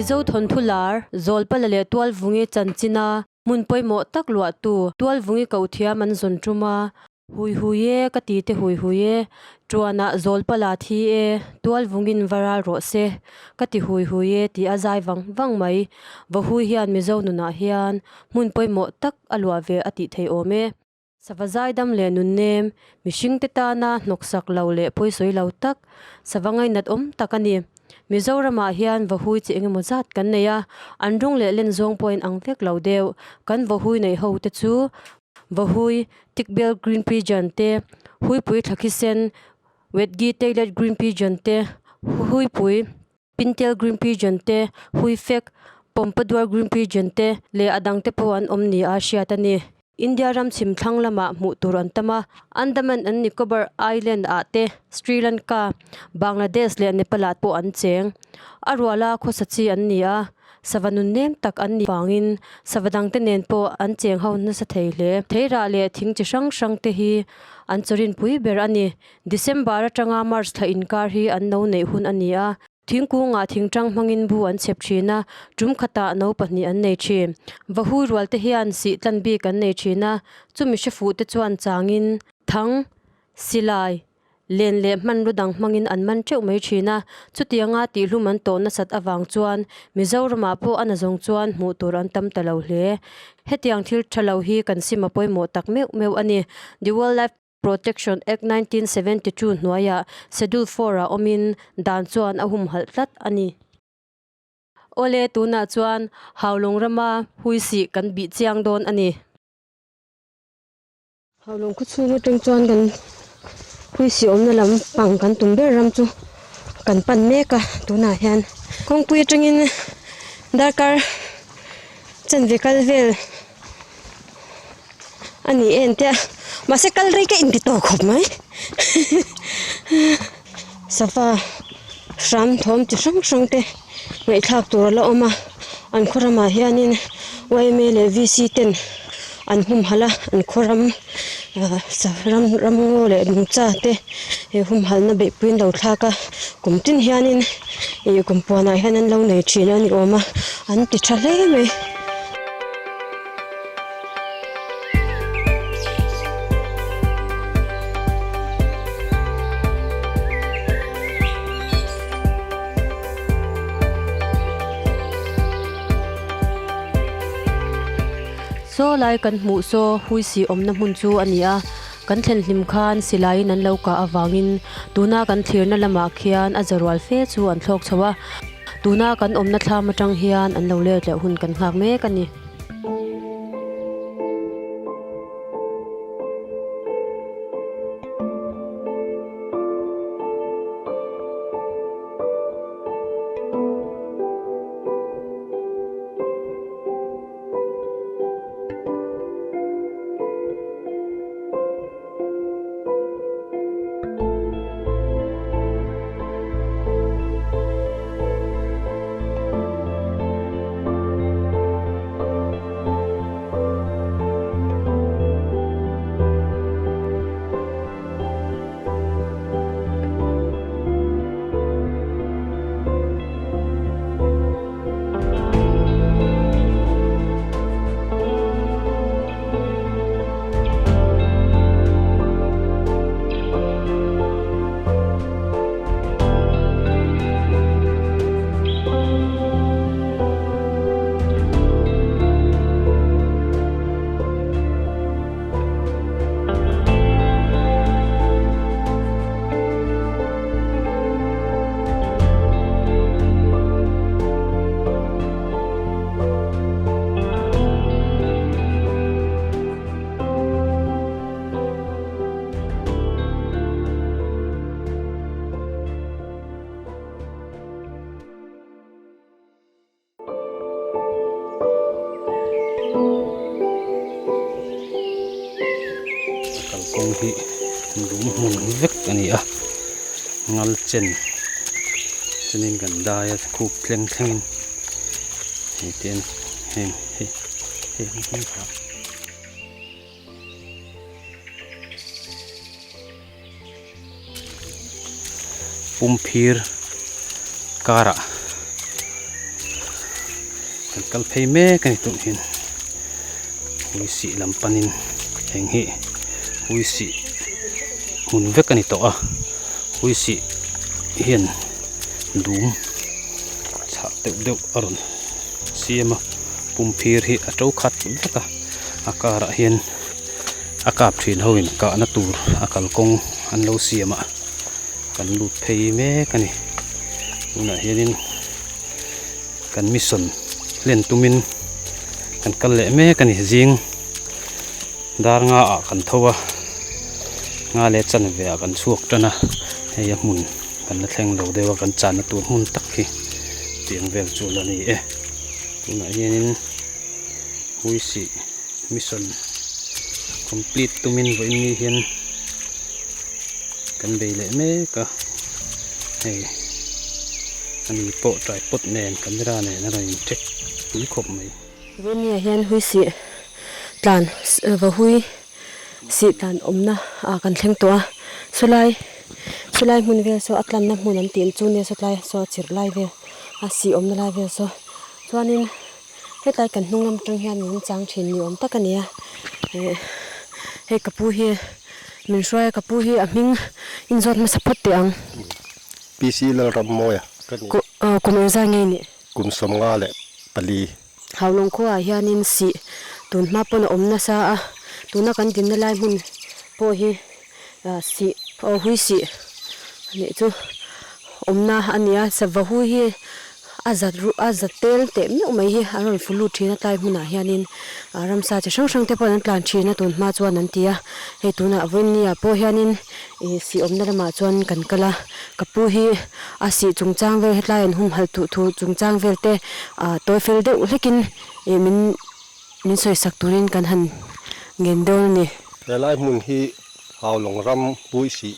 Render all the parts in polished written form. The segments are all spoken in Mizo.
Mizo thawnthu lar, Zawlpala leh Tualvungi chanchina hmun pawimawh tak luahtu Tualvungi kohthiam an zawn tum a, Hui hui e, ka ti te hui hui e, Tuanah Zawlpala thi e, Tualvungin va ral rawh se, ka ti hui hui e tih a zai vang vang mai. Vahui hian Mizo nunah hian hmun pawimawh tak a luah ve a tih thei awm e. Sava zaidam leh nunnem, mihringte tana hnawksak lo leh pawisawi lo tak, sava ngainat awm tak a ni. Mizoramah hian vahui chi engemaw zat kan nei a, an rawng leh len zawng pawh a inang vek lo deuh. Kan vahui neih ho te chu vahui Tickbell Green Pigeon te, huipui thlakhisen Wedgie Tailed Green Pigeon te, huipui Pintail Green Pigeon te, Huifek, Pompadour Green Pigeon te leh a dangte pawh an awm ni a hriat a ni. India ram chhim thlang lamah hmuh tur an tam a, Andaman and Nicobar Island ah te, Sri Lanka, Bangladesh leh Nepal ah pawh an cheng. A ruala khawsa chi an ni a, sava nun nem tak an nih vangin sava dangte nen pawh an cheng ho nasa thei hle. Theirah leh thing chi hrang hrang te hi an chawrinpui ber a ni. December atanga March thla inkar hi an no neih hun a ni a, thingkungah thingtang hmangin bu an chhep thin a, tum khatah no pahnih an nei thin. Vahui rual te hian sih tlan bik an nei thin a, chumi hre fuh te chuan changin thang, silai, len leh hmanraw dang hmangin an man teuh mai thin a, chutianga tihhlum an tawh nasat avang chuan Mizoramah pawh a nazawng chuan hmuh tur an tam ta lo hle. Hetiang thil tha lo hi kan sim a pawimawh tak meuh meuh a ni. The Wildlife. Protection Act 1972 hnuaiah Schedule Four ah awmin dan chuan a humhalh tlat a ni. Awle, tunah chuan Haulawng rama huisih kan bih chiang dawn a ni. Haulawng khawchhung atang chuan kan huisih awmna lam pang kan tum ber ram chu kan pan mek a, tunah hian kawngpui atangin darkar chanve kal vel a ni en te a mahse kal rei ka inti tawh khawp mai sava hram thawm chi hrang hrang te ngaihthlak tur a la awm a an khaw ramah hianin yma leh vc ten an humhalh a an khaw ram ah ram ramngaw leh nungcha te he humhalhna beihpui an lo thlak a kum tin hianin ih kum puanah hian an lo nei thin a ni awm a an ti tha hle mai. Saw lai kan hmuh saw huisi awmna hmun chu a ni a, kan thlen hlim khan silaiin an lo kah avangin tuna kan thlirna lamah khian a zarual fe chu an thlawk chho a. Tuna kan awmna thlam atang hian an lo let leh hun kan nghak mek a ni. Kalkawng hi lung hmun vek a ni a ngal chen chuanin kan dai a khup thleng thlengin hei te heng hei hei ang hi Pumphir karah. Kan kal phei mek a ni tawh hian hui sih lam panin heng hi hui sih hmun vek a ni tawh a hui sih hian dum chhah deuh deuh a rawn siam a pum phir hi a to khat vek a a karah hian a kap thin ho in kahna tur a kalkawng an lo siam a kan lut phei mek a ni tunah hianin. Kan mission hlen tumin kan kal leh mek a ni. Zing dar nga ah kan tho a, nga leh chanve ah kan chhuak tan a, hei a hmun kan la thleng lo deuh a, kan channa tur hmun tak hi tiang vel chu la ni e. Tunah hianin Huisih mission complete tumin vawiin ni hian kan bei leh mek a, hei. Ani pawh tripod nen camera nen a rawn in check pui khawp mai. Vawnia hian hui sih tlan va hui sih tlan awmna ah kan thleng tawh a, sawlai sawlai hmun vel saw a tlanna hmun an tih chu nia sawtlai saw a chirh lai vel a sih awmna lai vel saw chuanin hetlai kan hnung lam atang hian min chang thin ni awm tak a ni a eh hei ka pu hi min hruai a ka pu hi a hming inzawt hmasa phawt teh ang. PC Lalrammawia ka ni. Kum engzah nge nih? Kum 54. Haulawng khuaah hianin sih tun hma pawn a awm nasa a, tuna kan dinna lai hmun pawh hi sih aw hui sih a nih chu awmna a ni a, sava hui hi A zat ruh a zat tel teh meuh mai hi an rawn fu lut thin a tlai hmunah hianin ramsa chi hrang hrang te pawh an tlan thin a tun hma chuan an ti a hei tunah vawinia pawh hianin ih sih awmna lamah chuan kan kal a ka pu hi a sih chungchang vel hetlai an humhalh duh thu chungchang vel te ah tawi fel deuh hlekin ih min min sawisak turin kan han ngen dawn a ni. Helai hmun hi Haulawng ram pui sih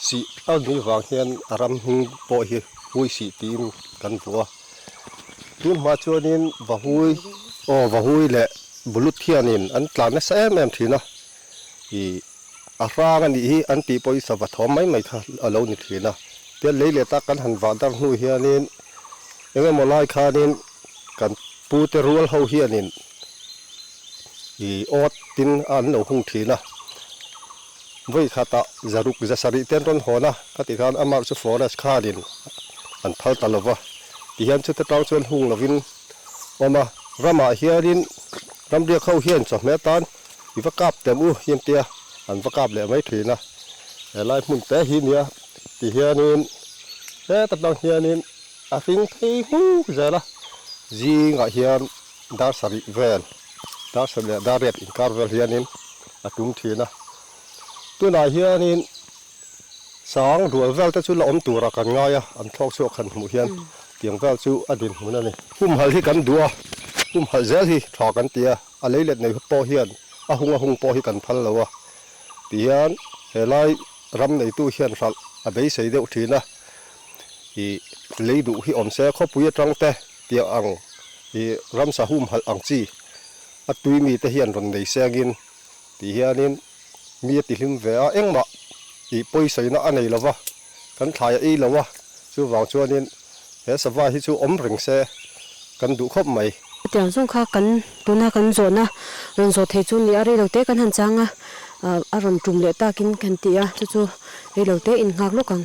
Sih a ni vang hian a ram hming pawh hi Hui Sih tiin kan vuah a. Tun hma chuanin Vahui aw Vahui leh Bulut hianin an tlan nasa em em thin a. Ih a hrang a nih hi an tih pawhin sava thawm mai mai kha a lo ni thin a. Tian lei leh tak kan han vah dar hnu hianin eng emaw lai khanin kan pute rual ho hianin ih awt tin an lo hung thin a. Vawi khatah zaruk zasarih te an rawn hawn a, ka tih khan amah chu forest khanin an phal ta lova, tihian chute tang chuan hung lovin awm a, ramah hianin ramriak ho hian chawhmeh atan i va kap tem u hi an tia, an va kap leh mai thin a, helai hmun te hi nia tihianin heta tang hianin a hring phei hmuk zel a, zingah hian dar sarih vel, dar sarih leh dar riat inkar vel hianin a tum thin a. Tunah hianin sang rual vel te chu la awm turah kan ngai a, an thlawk chhuak han hmuh hian tiang vel chu a dinhmun a ni. Humhalh hi kan duh a, humhalh zel hi tha kan ti a, a lei let nei pawh hian a hung a hung pawh hi kan phal lo a tihian helai ram neitu hian hralh a beisei deuh thin a, ih lei duh hi awm se khawpui atang te tiang ang ih ramsa humhalh ang chi A tui mite hian rawn nei sengin tih hianin mi a tihlim ve a, engmah tih pawisaina a nei lova, kan thlai a ei lo a, chuvang chuanin he sava hi chu awm reng se kan duh khawp mai. Chutiang zawng kha kan tuna kan zawhna rawn zawh thei chu ni a, reilote kan han chang a, a rawn tum leh takin kan ti a, chu chu reilote innghak lawk ang.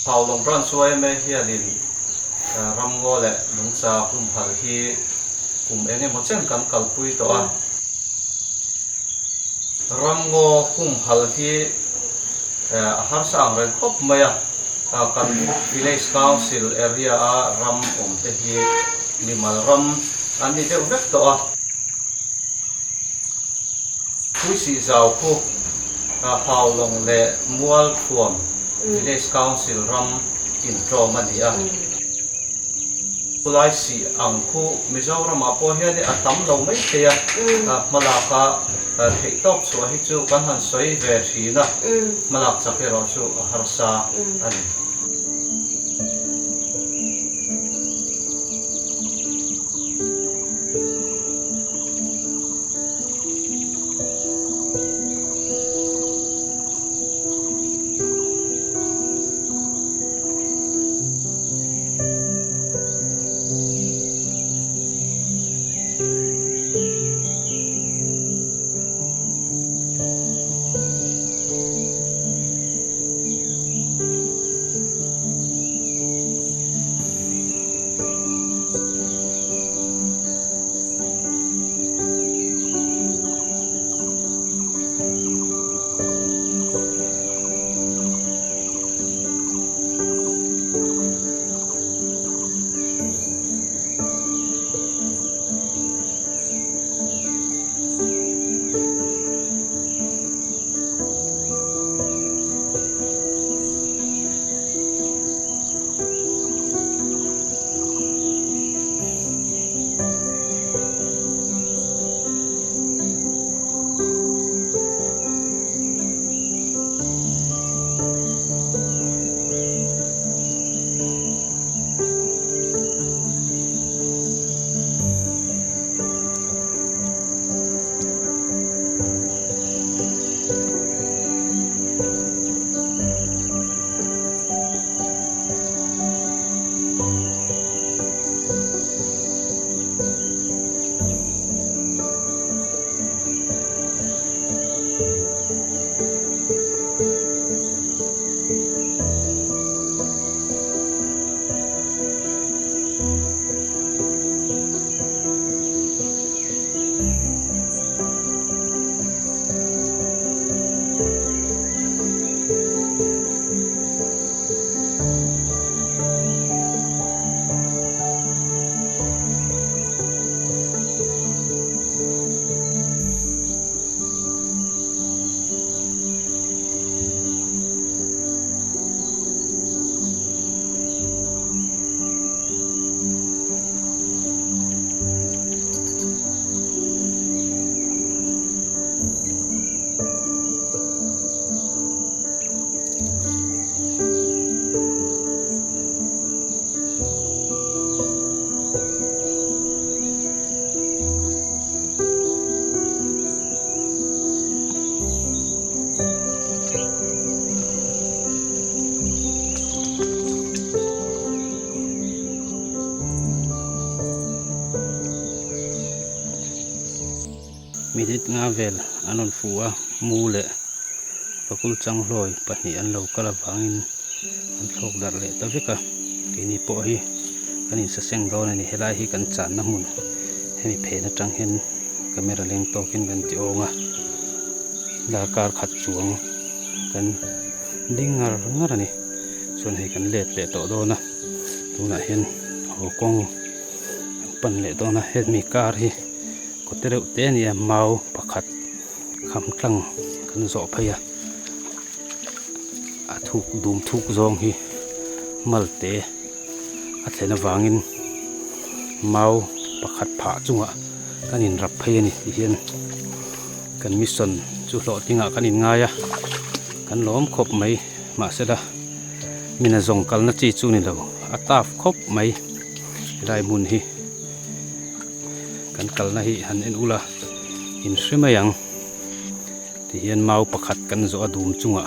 Haulawng Branch yma hianin ramngaw leh nungcha humhalh hi kum eng emaw chen kan kalpui tawh a. Ramngaw humhalh hi a harsa ang reng khawp mai a, kan Village Council area a ram awm te hi mimal ram an ni deuh vek tawh a. Puisih zau khu Haulawng leh Mualthuam Village Council ram inṭawm a ni a. Khulai sih ang khu Mizoramah pawh hian a tam lo mai thei a, hmalaka theihtawp chhuah hi chu kan han sawi ve thin a, hmalak chak erawh chu a harsa a ni. Minute nga vel an rawn fu a, mu leh pakul changhlawi pahnih an lo kal avangin an thlawk darh leh ta vek a, keini pawh hi kan insaseng dawn a ni, helai hi kan channa hmun hemi phen atang hian camera leng tawkin kan ti awng a, darkar khat chuang kan ding ngar ngar a ni, chuan hei kan let leh tawh dawn a, tunah hian haw kawng kan pan leh dawn a, hemi kar hi kawte reuh te a ni a, mau pakhat kham tlang kan zawh phei a. A thuk dum thuk zawng hi malte a thlen avangin mau pakhat phah chungah kan inrap phei a ni ti hian kan mission chu hlawhtlingah kan inngai a kan lawm khawp mai mahsela mina zawng kalna chi chu ni lo a tough khawp mai helai hmun hi kan kalna hi han en ula in hre mai ang. Tihian mau pakhat kan zawh a dum chungah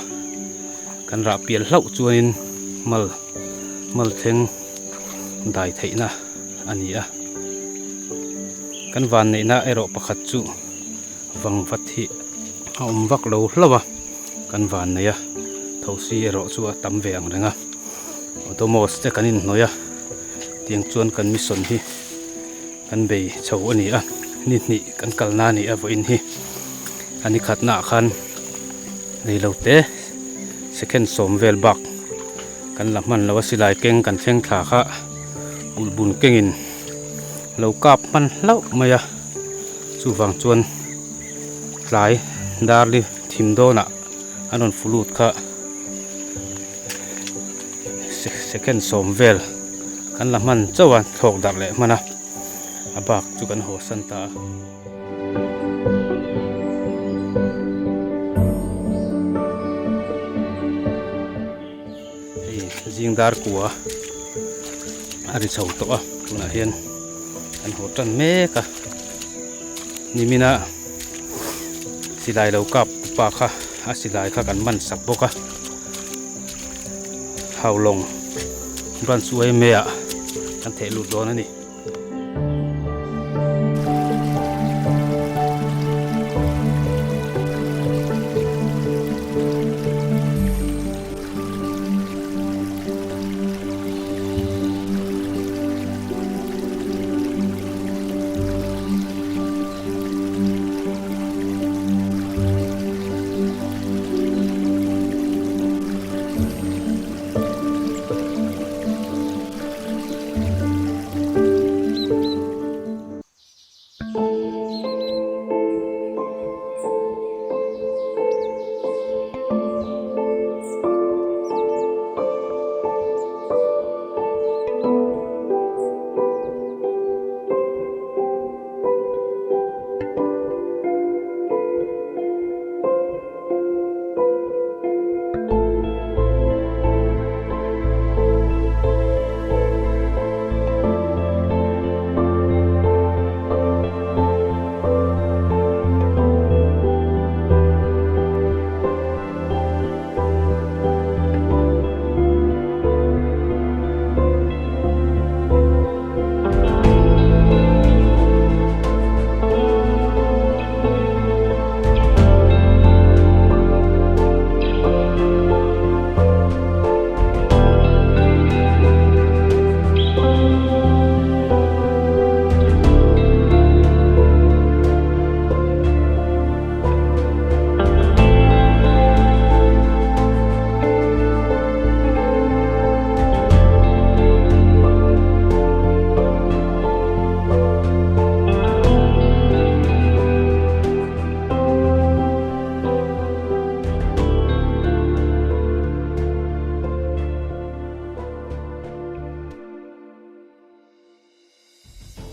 kan rah pial hlauh chuanin mal mal thleng dai theihna a ni a. Kan vanneihna erawh pakhat chu vangvat hi a awm vak lo hlauh a, kan vannei a, thosi erawh chu a tam ve ang reng a. Odomos te kan inhnawih a tiang chuan kan mission hi kan bei chho a ni a ni hnih kan kalna a ni a vawiin hi a ni khatna ah khan neilo te second sawm vel bak kan la hman lo a silai keng kan thleng thla kha ulhbun kengin lo kap hman hlauh mai a chuvang chuan tlai darli thim dawnah an rawn fulut kha. Second sawm vel kan la hman chauh a thlawk darh leh hman a a bak chu kan haw san ta a. Hei zing dar kua a ri chho tawh a tunah hian kan haw tan mek a nimina silai lo kap pa kha a silai kha kan man sak bawk a. Haulawng branch yma ah kan theh lut dawn a ni.